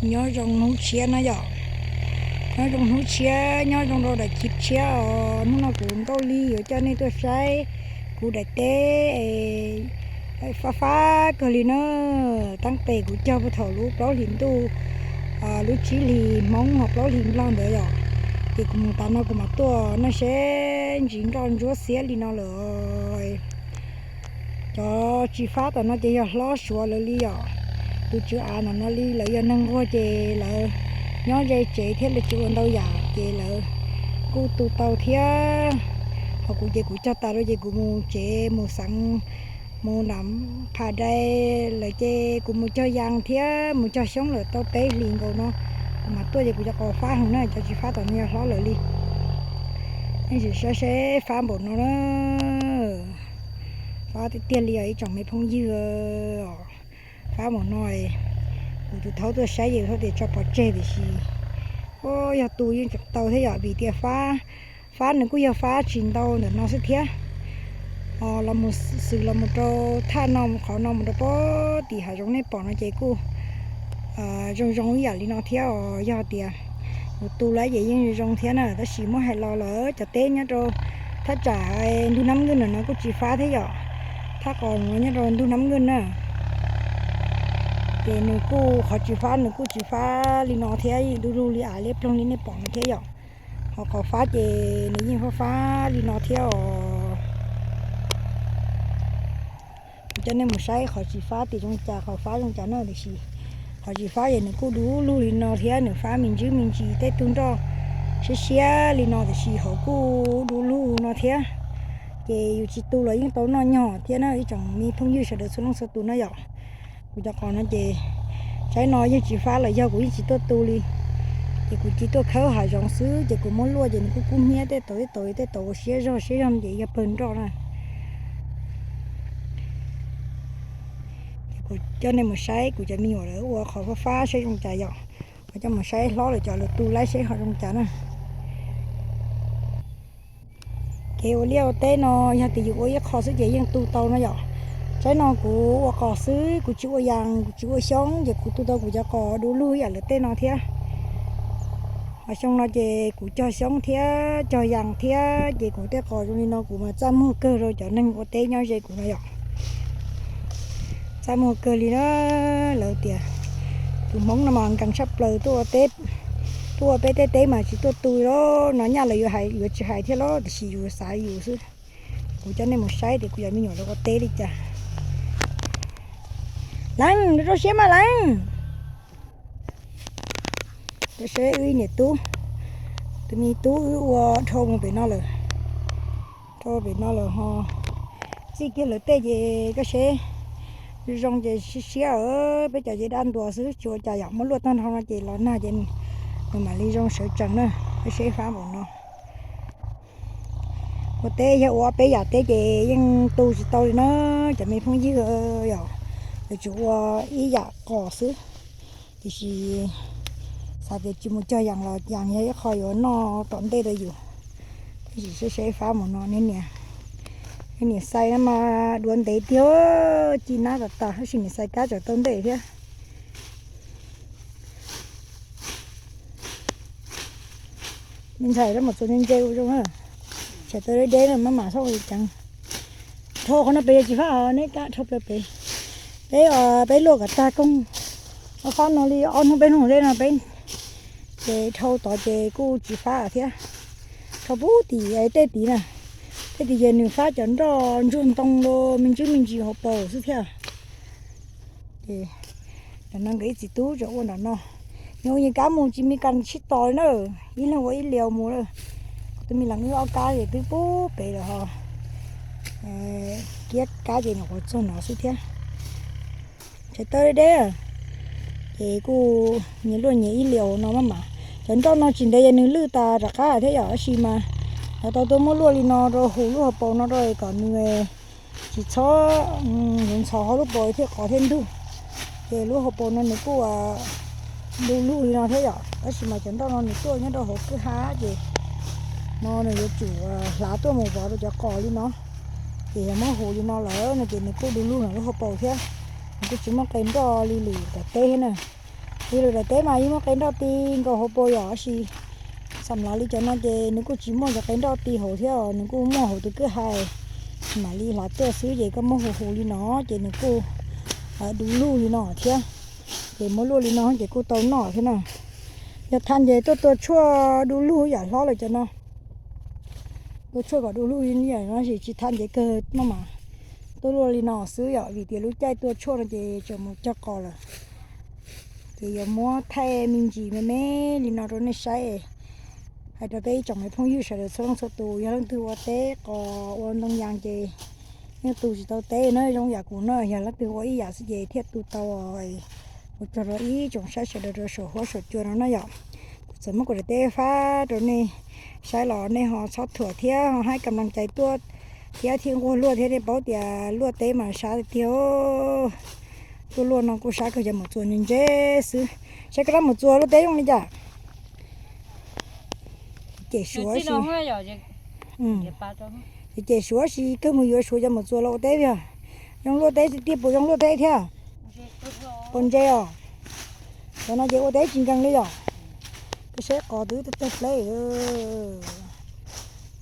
Nyob zoo hnub tshiab no yom. Nyob zoo hnub tshiab, nyob zoo rau daim khiv tshiab os. Hnub no kuv Nkauj Lig yuav coj nej tuaj saib kuv daim teb fab fab kawg li na. Tab tes kuv cog puag thaum lub plaub hlis ntuj, lub tsib hlis Hmoob ho plaub hlis Nplog ntawd yom. Ces kuv mus tas no kuv mam tuaj no seb ntsis nroj ntsuab xiab li no lawm. Cov tsis fab tom no ces yog hlob suav lawv li yom. Tus tswv av no no li lawv yog neeg nquag ces lawv nyob ze tsev thiab lawv tsis ua ntau yam ces lawv kuj tu tau thiab. Ho kuv ces kuv cog tas rau ces kuv mus tsev mus xeev mus nram Pha Dai lawm ces kuv mus cog yas thiab mus cog xyoob lawm tau peb hlis nkaus no kuv mam tuaj ces kuv cov qos fab heev na, cov tsis fab tom no yog hlob lawv li. Nej sim saib seb fab npaum no na. Fab tiag tiag li os ib tsoom me phooj ywg. Fab npaum no, kuv tus thaub tuaj saib ces thaub tias tso pov tseg tiam sis yog tu yeej tseem tau thiab yom vim tias fab, fab nws kuj yog fab tsis ntau ntawm no xwb thiab. Ho los mus xws los mus rau thaj no qhov no mus rau pem tim hav zoov nej pom no ces kuj zoo zoo ib yam li no thiab os. Yog tias yus tu lawm ces yeej zoo zoo thiab na, tab sis muab hais los lawm cov teb nyob rau thaj tsam ntug Nab Nwj no kuj tsis fab thiab yom. Thaj qos no nyob rau ntug Nab Nwj na, ces nws kuj qhov tsis fab nws kuj tsis fab li no thiab, yeej du lug li av liab ploog li nej pom no thiab yom. Ho qhov fab ces nws yeej fab fab li no thiab os. Kuv coj nej mus saib qhov tsis fab tias zoo cas, qhov fab zoo cas na, tiam sis qhov tsis fab ces nws kuj du lug li no thiab, nws fab me ntsis me ntsis tej tug nroj siab siab li no tiam sis hauv kuj du lug no thiab. Ces yus tsis tu los yeej tau noj nyog thiab na ib tsoom me phooj ywg sawv daws txhua leej txhua tus na yom. Kuv cov qos no ces tsaib no yeej tsis fab los yog kuv yeej tsis tuaj tu li. Ces kuv cia tuaj khawb hav zoov xwb ces kuv muab luaj ces nws kuj kub hnyiab tej tau tej tau tej tau ua siab zog siab zog ces yog pawg nroj na. Ces kuv coj nej mus saib kuv cov me nyuam lawv ua qhov fab fab saib zoo cas yom. Kuv coj mus saib hlob lawv cov lawv tu laib saib ho zoo cas na. Kev ua liaj ua teb no yog tias yus ua ib qho xwb ces yeej tu tau no yom. Tsaib no kuv ua qos xwb, kuv tsis ua yas, kuv tsis ua xyoob, ces kuv tu tau kuv cov qos du lug ib yam lawv tej no thiab. Ho xyoo no ces kuv cog xyoob thiab cog yas thiab, ces kuv tej qos zoo li no kuv mas txaj muag kawg rau cov neeg ua teb nyob ze kuv no yom. Txaj muag kawg li na. Lawv tias tus Hmoob no mas nkees tshaj plaws tuaj ua teb, tuaj ua peb tej teb mas tsis tuaj tu li no nyaj lawv yuav hais yuav tsis hais thiab los tiam sis yus xav yus xwb. Kuv coj nej mus saib tias kuv cov me nyuam lawv ua teb li cas. Leej, rau siab mas Leej. Koj saib wb niam tub, tus me tub wb ua dhau mus pem no lawm, dhau pem no lawm ho txij kiag lawv tej ces koj saib zoo ces siab siab, peb cov ces daj ntua xwb tsis ua cas yom, muab luaj tag nrho no ces los nag ces nws mam li zoo sawv tsees na. Koj saib fab npaum no. Ua teb yog ua peb yam teb ces yeej tu tsis tau li na cov me phooj ywg yom, yuav tsum ua ib yam qos xwb. Tiam sis xav tias tsis mus cog yas los yas yog ib qho yuav noj tom ntej rau yus. Tab sis saib saib fab mus no, niam xais no mas duav ntev tiag, ci nab tas tas, tab sis niam xais kab tseem tau ntej thiab. Me ntxhais los mus txuas ntse ntse ua zoo na, tsam tau deb deb na maj mam xauj li ceev. Dhau qhov no pem yog tsis fab os, neb kab dhau plaws pem. Peb, peb luaj kom tag koog, ob fab no li ob hnub peb hnub tej no peb, ces dhau tod ces kuj tsis fab thiab. Dhau pub tim tej tid na, tej tid ces nws fab cov nroj ntsuag ntoo los me ntsis me ntsis hauv paus xwb thiab. Ces ntawm no nkawd ib txiv tub tseem ua nram no, nws ua nws kab mus tsis mi kas sib tos li na, ib leeg ua ib liaus mus lawm. Kuv tus me leej wb ob kab ces twb pub pem lawm ho, kiab kab ces nyuam qhuav txog no xwb thiab. Tshav tawb deb deb, ces kuj nyias luaj nyias ib liaus no maj mam. Cov nroj no tsis ntev ces nws lwj tas rov qab thiab yom, tab sis mas lawv tau tuaj muab luaj li no rau hu lub hauv paus no rau kom nws tsis txhob ntxhov hauv lub paus thiaj qos thiaj ntug. Ces lub hauv paus no nws kuj du lug li no thiab yom, tab sis mas cov nroj no nws tuaj nyob rau hauv kwj ha ces no nws yuav tsum hlav tuaj mus vov rau cov qos li no. Ces yog muab hu li no lawm no ces nws kuj du lug no lub hauv paus thiab. Nws kuj tsis muaj qe nroj li lwm tom teb thiab na. Li lwm daim teb mas yeej muaj qe nroj ti nkaus hauv paus yom, tab sis xam lav li cov no ces nws kuj tsis muaj cov qe nroj ti hauv thiab, nws kuj muaj hauv tus kwj ha mam li hlav tuaj xwb, ces koj muab hu hu li no ces nws kuj du lug li no thiab. Ces muab luaj li no ces kuj tau noj thiab na. Yog thaj ces tuaj tua tshuaj du lug yam hlob lawm cov no. Tua tshuaj kom du lug li no tab sis tsis thaj ces kawg no mas tuaj luaj li no xwb yom, vim tias lub caij tua tshuaj no ces tseem mus cog qos lawm. Ces yuav muab thaij me ntsis me me li no rau nej saib. Hais rau peb ib tsoom me phooj ywg sawv daws txhua leej txhua tus, yog leej twg ua teb qos ua ntoo yas ces yeej tu tsis tau teb na, zoo yam kuv na, yog leej twg ua ib yam xwb ces thiaj tu tau. Ua tsaug rau ib tsoom saib sawv daws rau saum huab saum cua no na yom. Kuv txawm muab kuv daim teb fab rau nej saib los nej ho txhob thuam thiab ho haib kam laj cai tuaj thiab thiaj nquag luaj thiab, nej paub tias luaj teb mas sab tiag tiag. Tuaj luaj no kuj sab kawg, cov maum txuas ntse ntse xwb. Saib koj rab maum txuas luaj teb zoo li cas. Ces suav si, ces suav si kawg mus yuav suav cov maum txuas los ua teb yog. Zoo luaj teb tiag tiag, puas zoo luaj teb thiab? Puas ntse os? Cov no ces ua teb tsis nkees li yom. Koj saib qos twb tawg tawg pleb.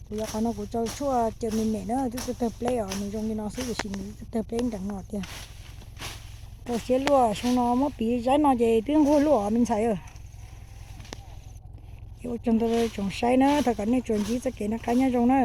Kuv yog qhov no kuv tso tshuaj caw me nem na, twb tawg tawg pleb os, nws zoo li no xwb tiam sis nws twb tawg tawg pleb nkees no tiag. Koj siab luaj, xyoo no muab piv zaub no ces twb nquag luaj me ntxhais. Ces ua tsaug ntau rau tsoom saib na, thov kom nej tsuas ntsib txoj kev noj qab nyob zoo na.